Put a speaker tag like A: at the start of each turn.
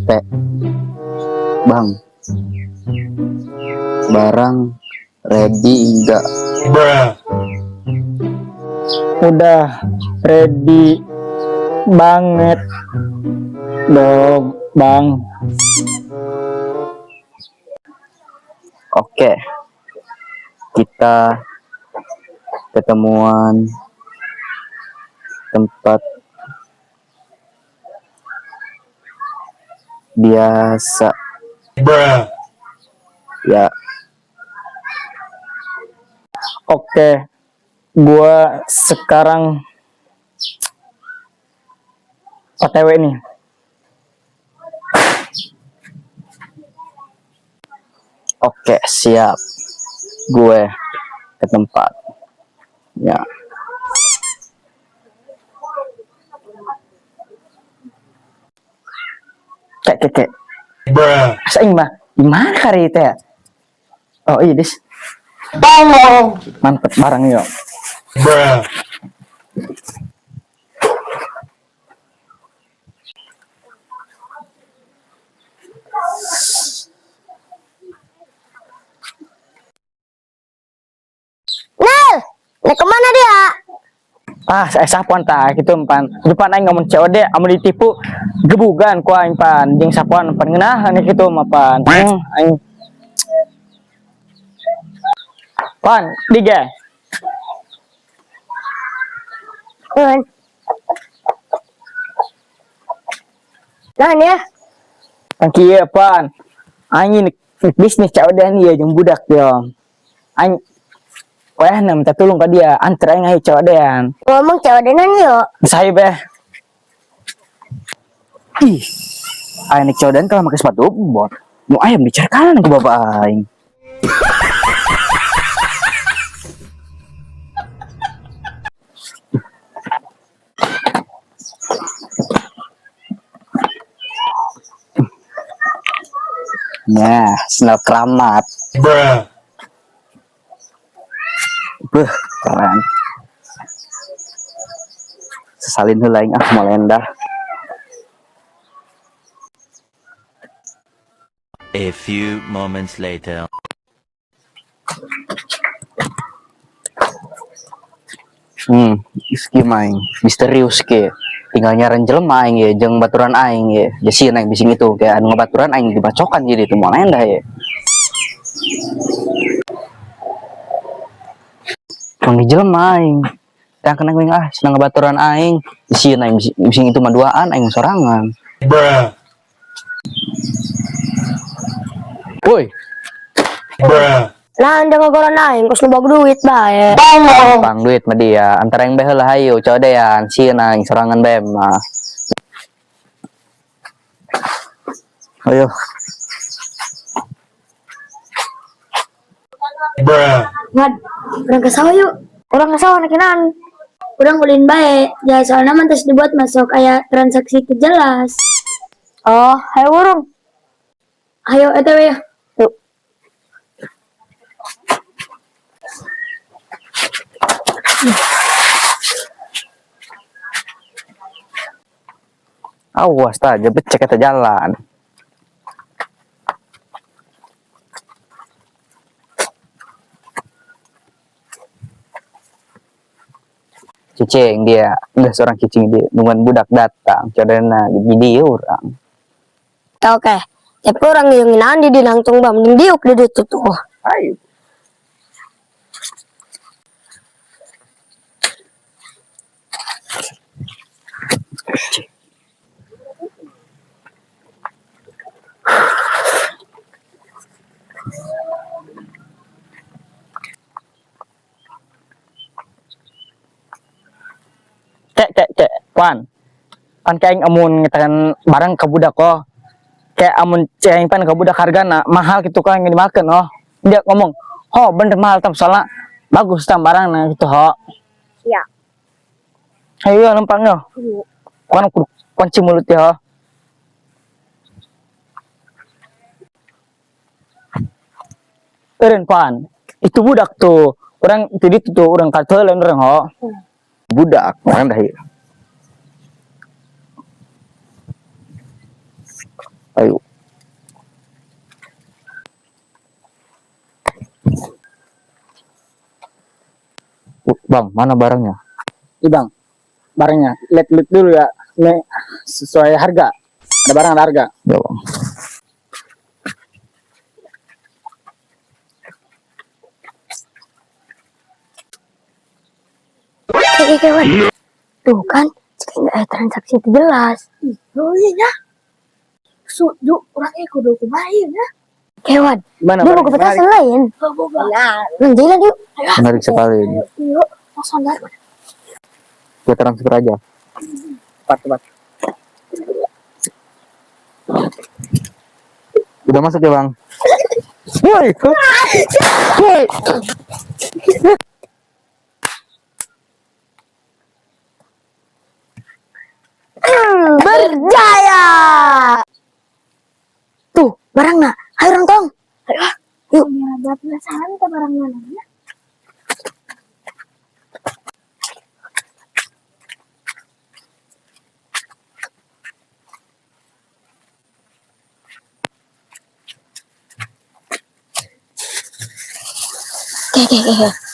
A: Teh. Bang. Barang ready enggak?
B: Udah ready banget dong, Bang.
A: Oke. Kita ketemuan tempat biasa ya.
B: Oke, gua sekarang OTW nih.
A: Oke, siap. Gue ke tempat. Ya.
B: Kek kek kek. Asa aing mah gimana kari itu ya? Oh iya, Dis. Mantep barang yo.
C: Nel, nek kemana dia?
B: Ah, saya sapuan tak gitu pan. Depan aing ngomong COD, amun ditipu gebugan ku aing pan. Jeung sapuan pan ngeunaheun kitu mah pan. Aing. Pan, dige.
C: Nuhun. Nah ya,
B: Pan kieu pan. Aing ini bisnis COD nih ya jeung budak yo. Aing wayahna minta tolong ka dia, anter aing ayo COD-an.
C: Ngomong COD-an yuk.
B: Saya beh.
A: Ih. Aing nek codan kalau pakai sepatu bot. Mau ayam dicerkan ke bapak aing. Nah, sendal keramat. Beuh, keren. Sesalin heula aing ah molendah.
D: A few moments later.
A: Iski main misterius ke. Tinggal nyaran jelema aing ye jeung baturan aing ye. Jadi aing bising itu kayak anu ngabaturan aing dibacokan jadi itu molendah ye. Panggil jelema aing. Tang kena aing ah senang ngabaturan aing. Sieun aing bising itu mah duaan aing sorangan. Woi,
C: Lah anda ngogoran aing kos nubag duit bae.
A: Pang duit mah dia. Antara yang bae heula hayu codean sieun aing sorangan bae mah. Ayo.
C: Ngad, urang ke sawah yuk. Urang ke sawah nakinan. Urang ulin bae. Ya soalnya mah terus dibuat masuk kayak transaksi teu jelas. Oh, hayo urang. Ayo eta we. Yuk.
A: Awas ta, becek eta jalan. Cicing dia, enggak seorang cicing dia, nungguan budak datang, codena jadi orang.
C: Oke. Tapi orang yang nginaan di dinangtung bam mending diuk di ditu tuh.
A: Ayo.
B: Cek cek cek, pan. Pan kayak amun ngetakan barang ke budak oh. Kayak amun ceng pan ke budak hargana mahal gitu kan yang dimakan oh. Dia ngomong, "Ho, bener mahal tam soalnya bagus tam barang nah gitu ho."
C: Iya.
B: Ayo numpang yo. Kan kudu kunci mulut ya. Eureun pan. Itu budak tuh. Orang itu tuh orang katolen orang ho.
A: Budak, orang dah. Ayo. Bang, mana barangnya?
B: Ih bang, barangnya lihat-lihat dulu ya. Ini sesuai harga. Ada barang ada harga.
A: Ya, Bang.
C: Kayak kawan. Tuh kan, cek nggak ada transaksi itu jelas. Oh iya ya. Suju, orang kudu kumaha ya. Kewan,
B: Gimana
C: dia mau
B: barangnya?
C: ke petasan lain. Nah, jalan yuk.
A: Menarik sekali ini.
C: Yuk, langsung dar.
A: Kita transfer aja.
B: Tepat, tepat.
A: Udah masuk ya, Bang? Woi. Woi.
C: Berjaya. Tuh, barang nak. Ayo orang tong. Ayo. Ah. Yuk. Ada penasaran ke barang mana ya? Oke, oke, oke.